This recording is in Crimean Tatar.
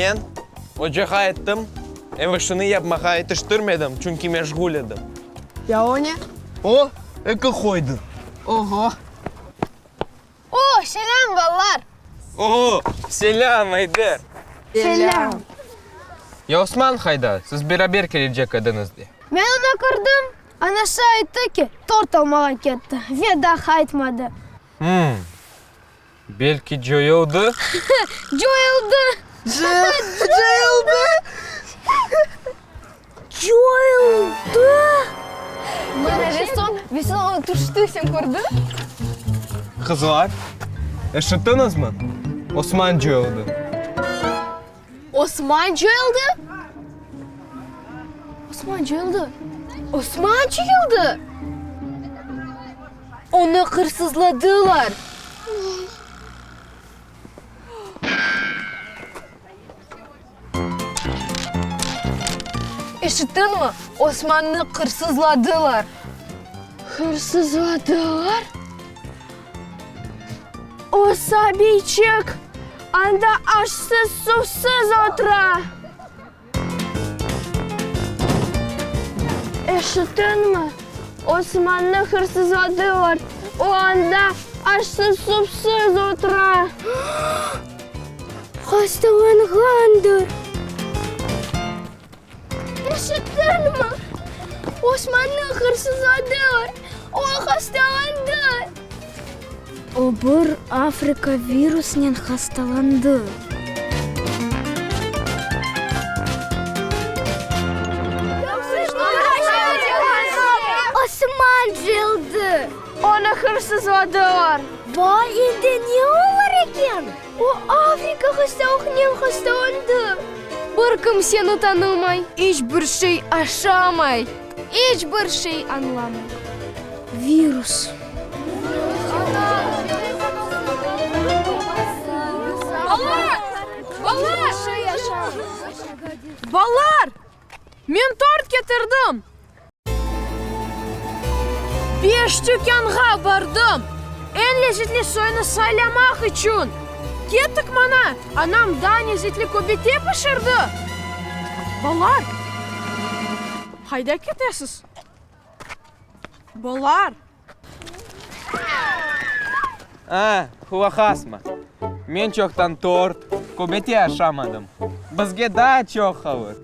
Men ocağa ayttım, ev işini yapmağa yetiştirmedim, çünki meşğul edim. Ya o ne? O, eki qoydı. Oho! O, selâm, balalar! O, selâm, Ayder! Selâm! Ya Osman qayda? Siz beraber kelecek ediñiz de. Men onı kördim, anası ayttı ki, tort almağa ketti ve daa qaytmadı. Hım, belki coyuldı? Coyuldı! Coyuldı! Coyuldı! Mana, ve soñ, ve soñ o tüşti, sen kördiñ? Qızlar, eşittiñizmi? Osman coyuldı. Osman coyuldı? Osman coyuldı? Osman coyuldı? Onı hırsızladılar! Eşittiñmi? Osmannı hırsızladılar! Hırsızladılar? O sabiyçik anda aşsız-suvsız otura! Eşittiñmi? Osmannı hırsızladılar, o anda aşsız-suvsız otura. Hastalanğandır. Eşittiñmi? Osmannı hırsızladılar, o hastalandı. O bir Afrika virusnen hastalandı. Osman cıyıldı. Onı hırsızladılar. Vay, endi ne olur eken? O Afrika hastalıqnen hastalandı. Bir kimseni tanımay. İç bir şey aşamay. İç bir şey añlamay. Virus. Balalar! Balalar! Balalar! Men tort ketirdim! Beş tükânğa bardım, eñ lezetli soyunı saylamaq içün. Kettik mana, anam daa lezetli köbete pişirdi. Balalar, qayda ketesiz? Balalar! A, qulaq asma. Men çoqtan tort, köbete aşamadım. Bizge daa çoq qalır.